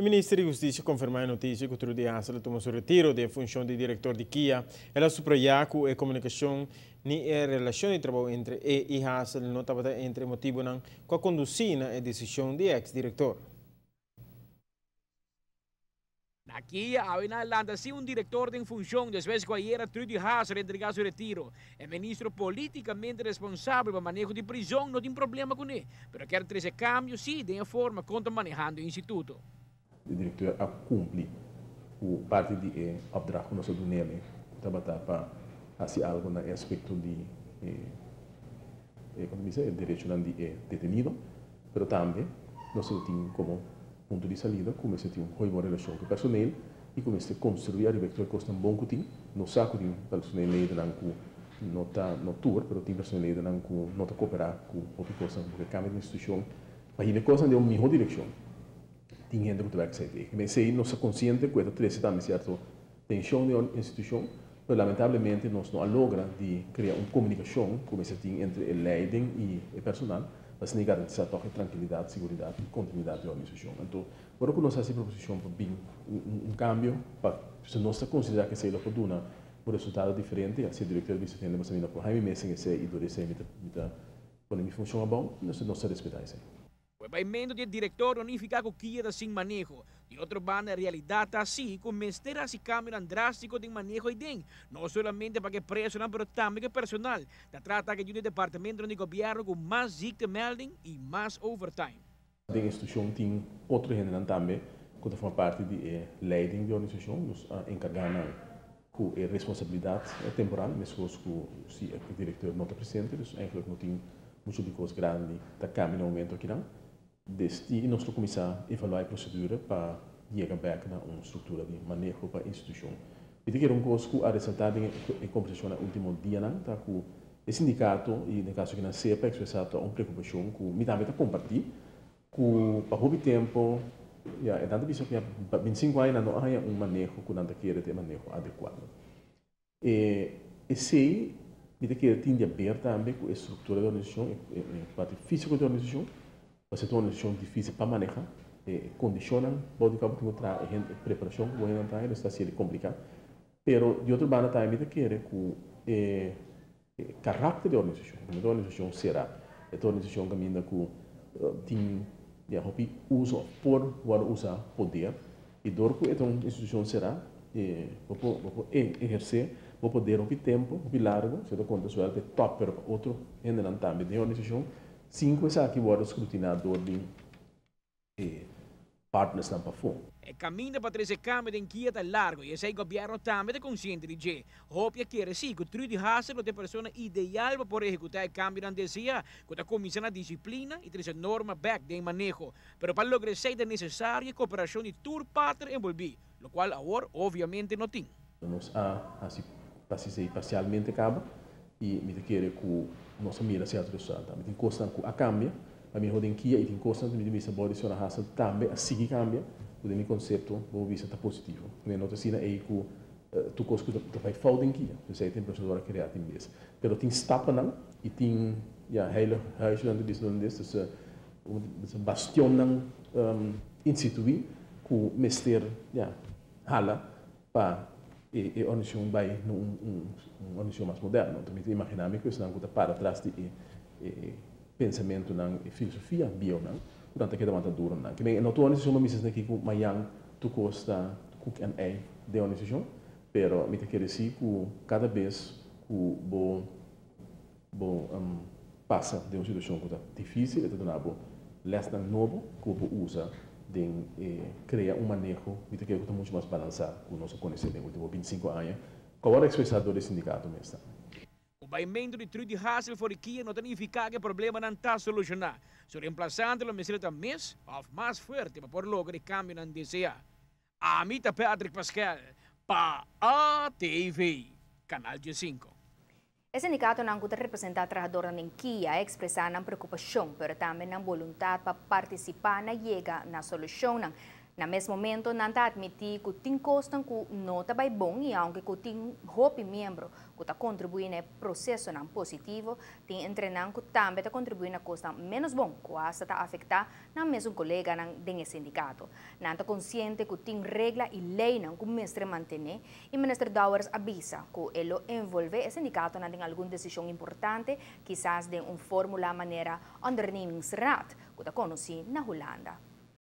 E minister di Hustisia a konfirmá e notisia ku Trudy Hassell a tuma su retiro di e funshon di direktor di kia. El a suprayá ku e komunikashon ni e relashon di trabou entre e i Hassell no tabata entre e motibunan ku a kondusí na e desishon di e eks direktor. Na kia awe nan a lanta sin un direktor den funshon despues ku ayera Trudy Hassell a entregá su retiro. E ministro politikamente responsabel pa maneho di prizon no tin problema kuné, pero kier trese kambio sí den e forma kon ta manehando e instituto. E direkteur a kumpli ku parti di e opdracht ku nos a dun'el, ku tabata pa hasi algu na e aspekto di e, komo ta bisa, e derechonan di e detenido, pero tambe nos lo tin komo punto di salida ku mester tin un hoy bon relashon ku e personeel i ku mester konstruí ariba e tur e kosnan bon ku tin. Nos sa ku tin personeelledennan ku no ta, no tur, pero tin personeelledennan ku no ta koperá ku hopi kosnan ku bo ke kambia di institushon pa hiba e kosnan den un mihó direkshon. Tin hende ku ta wèk esei tegen. Esei nos ta konsiente ku e ta trese tambe sierto tenshon den un institushon, pero lamentablemente nos no a logra di krea un komunikashon ku mester tin entre e leiding i e personal pa asina garantisá tòg e trankilidat, siguridat i kontinuidat di e organisashon. Anto, ora ku nos hasi e proposishon pa bin un kambio, pa si nos ta konsiderá ku esei lo por duna un resultado diferente, ya si e direktor bisa tende mas mi no por haña mi mes en esei i dor di esei mi ta pone mi funshon abou, nos ta respetá esei. Ku e baimentu di e direktor no nifiká ku kia ta sin maneho. Di otro banda e realidat ta si ku mester hasi kambionan drástiko den maneho ei den, no solamente pa ku e presonan pero tambe ku e personal. Ta trata aki di un di e departamentonan di gobièrnu ku mas ziektemelding i mas overtime. Den institushon tin otro hendenan tambe ku ta forma parti di e leiding di organisashon, nos a enkargá nan ku e responsabilidat temporal, meskos ku si e direktor no ta presente, dus eigenlijk no tin muchu di kos grandi ta kambia na momento akinan. Desti nos lo kuminsá evaluá e prosedura pa yega bèk na un struktura di maneho pa institushon. Mi ta kere un kos ku a resaltá den e kombersashonnan último dianan ta ku e sindikato i den kaso akinan SEPA a ekspresá ta un preokupashon ku mi tambe ta kompartí Ku pa hopi tempo, ya, e nan ta bisa ku ya pa bintisinku aña nan no a haña un maneho ku nan ta kere ta e maneho adekuado. E esei mi ta kere tin di aber tambe ku e struktura di organisashon, e parti físiko di organisashon, pasobra ta un organisashon difísil pa maneha, e kondishonnan bou di kua bo tin ku traha, e hende, e preparashon ku bo hendenan ta haña ta hasié kompliká. Pero di otro banda tambe mi ta kere ku e E karakter di e organisashon, no ta organisashon será, e ta organisashon kaminda ku tin ya hopi uso òf por wòrdu usá poder i dor ku e ta un institushon será e bo por bo por ehersé bo poder hopi tempu, hopi largu, si bo ta konta suèl pa e tòp pero pa otro hendenan tambe den e organisashon sin ku esaki wòrdu skrutiná dor di e partnersnan pafó. E kaminda pa trese kambio den kia ta largo i esei gobièrnu tambe ta konsiente di dje. Hopi a kere si ku Trudy Hassell lo ta e persona ideal pa por ehekutá e kambionan deseá, ku ta kuminsá na disiplina i trese norma bèk den maneho. Pero pa logra esei ta nesesario e koperashon di tur partner enbolbí, lokual awor obviamente no tin. Nos a hasi pasisei parsialmente kaba i mi ta kere ku nos a mira sierto resultado. Tambe tin kosnan ku a kambia pa mihó den kia i tin kosnan ku mi ta bisa bo di Sra. Hassel tambe a sigui kambia ku den mi konsepto bo por bisa ta positivo. P'e no ta asina ei ku tur kos ku ta bai fout den kia. P'esei ta impresionador a krea tin bes. Pero tin stapnan i tin ya heilig huisnan ta bisa holandes dus bastionnan instituí ku mester ya hala pa e organisashon bai na un organisashon mas moderno. Anto mi ta imaginá mi ku esnan ku ta para tras di e pensamentunan, e filosofia bieunan, ku nan ta keda wanta duro nan. Kimen e no tur organisashon lo mester esaki ku mayan tur kos ta koek en ei den organisashon, pero mi ta kere si ku kada bes ku bo bo pasa den un situashon ku ta difísil, e ta duna bo lèsnan nobo ku bo por usa den e krea un maneho mi ta kere ku ta muchu mas balansá ku nos a konosé den último bintisinku aña, ku a wòrdu ekspresá dor di sindikato mes tambe. Ku baimentu di Trudy Hassell for di kia no ta nifiká ku e problemanan ta solushoná. Su remplasante lo mester ta mes òf mas fuerte pa por logra e kambionan deseá. Ami ta Patrick Paskel pa ATV, Kanal diesinko. E sindikatonan ku ta representá trahadornan den kia a ekspresá nan preokupashon, pero tambe nan boluntat pa partisipá na yega na solushonnan. Na mes momento, nan ta admiti cu tin cos cu no ta bay bon y aunke cu tin hopi miembro cu ta contribui na procesonan positivo, tin entre nan cu tambe ta contribui na cos menos bon, cu hasta ta afecta nan mesun coleganan den sindicato. Nan ta consciente cu tin regla y leynan cu mester mantene y Minister Dowers a bisa cu e lo envolve e sindicato den algun decision importante, kisas den un formula manera ondernemingsraad, cu ta conoci na Hulanda.